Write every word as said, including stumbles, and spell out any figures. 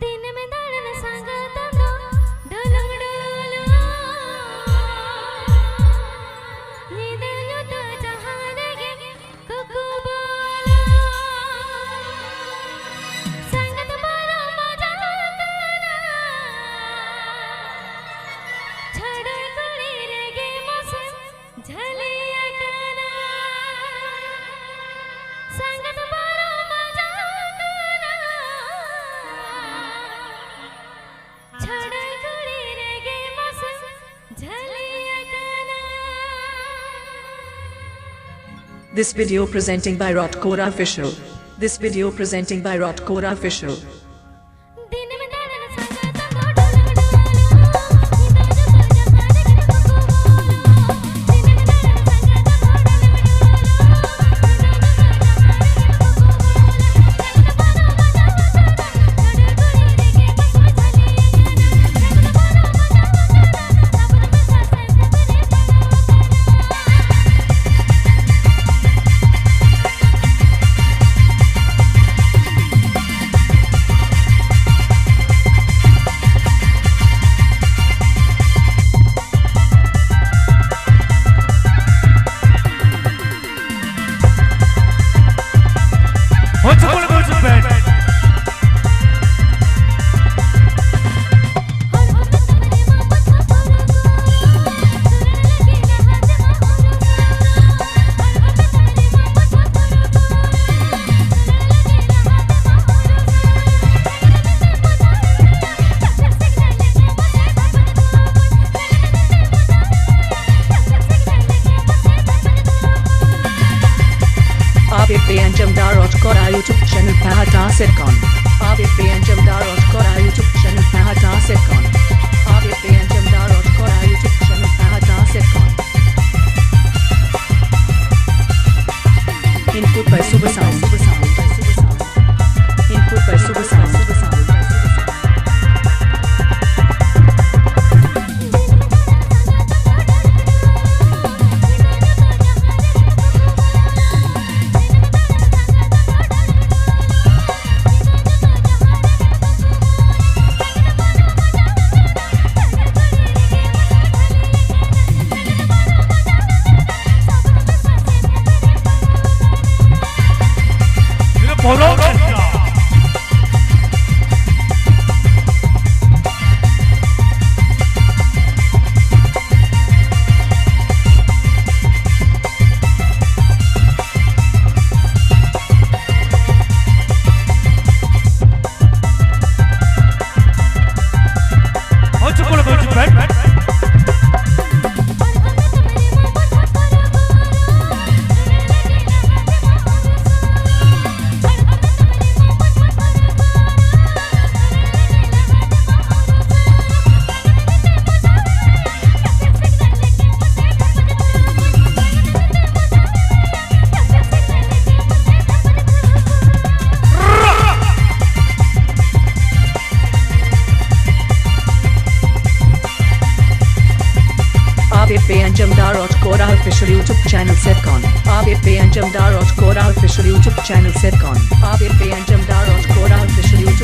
ᱫᱤᱱᱟᱹᱢ ᱫᱟᱬᱟᱱ ᱥᱟᱸᱜᱟᱛ ᱫᱚ ᱰᱩᱞᱩᱝ ᱰᱩᱞᱩᱝ᱾ ᱧᱤᱫᱟᱹ ᱧᱩᱛᱟᱹ ᱡᱟᱦᱟᱸ ᱨᱮᱜᱮ ᱠᱩᱠᱩ ᱵᱚᱞᱚ᱾ ᱥᱟᱸᱜᱟᱛ ᱯᱟᱨᱚᱢ ᱢᱟᱡᱟᱣ ᱠᱟᱱᱟ᱾ ᱪᱷᱟᱹᱲᱟᱹ ᱠᱩᱲᱤ ᱨᱮᱜᱮ ᱢᱟᱥᱮ ᱡᱷᱟᱹᱞᱤ ᱟᱠᱟᱱᱟ᱾ ᱥᱟᱸᱜᱟᱛ ᱯᱟᱨᱚᱢ ᱢᱟᱡᱟᱣ ᱠᱟᱱᱟ᱾ ᱪᱷᱟᱹᱲᱟᱹ ᱠᱩᱲᱤ ᱨᱮᱜᱮ ᱢᱟᱥᱮ ᱡᱷᱟᱹᱞᱤ ᱟᱠᱟᱱᱟ᱾ This video presenting by Rotkora Official. This video presenting by Rotkora Official. ᱫᱤᱱᱟᱹᱢ ᱫᱟᱬᱟᱱ ᱥᱟᱸᱜᱟᱛ ᱫᱚ ᱰᱩᱞᱩᱝ ᱰᱩᱞᱩᱝ᱾ ᱧᱤᱫᱟᱹ ᱧᱩᱛᱟᱹ ᱡᱟᱦᱟᱸ ᱨᱮᱜᱮ ᱠᱩᱠᱩ ᱵᱚᱞᱚ᱾ ᱫᱤᱱᱟᱹᱢ ᱫᱟᱬᱟᱱ ᱥᱟᱸᱜᱟᱛ ᱫᱚ ᱰᱩᱞᱩᱝ ᱰᱩᱞᱩᱝ᱾ ᱧᱤᱫᱟᱹ ᱧᱩᱛᱟᱹ ᱡᱟᱦᱟᱸ ᱨᱮᱜᱮ ᱠᱩᱠᱩ ᱵᱚᱞᱚ᱾ ᱥᱟᱸᱜᱟᱛ ᱯᱟᱨᱚᱢ ᱢᱟᱡᱟᱣ ᱠᱟᱱᱟ᱾ ᱪᱷᱟᱹᱲᱟᱹ ᱠᱩᱲᱤ ᱨᱮᱜᱮ ᱢᱟᱥᱮ ᱡᱷᱟᱹᱞᱤ ᱟᱠᱟᱱᱟ᱾ ᱥᱟᱸᱜᱟᱛ ᱯᱟᱨᱚᱢ ᱢᱟᱡᱟᱣ ᱠᱟᱱᱟ᱾ ᱥᱟᱵᱚᱱ ᱢᱮᱥᱟ ᱥᱮᱱᱴ ᱯᱷᱮᱵᱨᱤ ᱯᱟᱲᱟᱣ ᱟᱠᱟᱱᱟ᱾ ᱟᱸᱡᱚᱢ ᱫᱟ ᱨᱚᱡᱽ ᱠᱚᱨᱟ ᱚᱯᱷᱤᱥᱤᱭᱟᱞ YouTube ᱪᱮᱱᱮᱞ ᱥᱮᱫ ᱠᱷᱚᱱ᱾ ᱟᱯᱮ ᱯᱮ ᱟᱸᱡᱚᱢ ᱫᱟ ᱨᱚᱡᱽ ᱠᱚᱨᱟ ᱚᱯᱷᱤᱥᱤᱭᱟᱞ YouTube ᱪᱮᱱᱮᱞ ᱥᱮᱫ ᱠᱷᱚᱱ᱾ ᱟᱯᱮ ᱯᱮ ᱟᱸᱡᱚᱢ ᱫᱟ ᱨᱚᱡᱽ ᱠᱚᱨᱟ ᱚᱯᱷᱤᱥᱤᱭᱟᱞ YouTube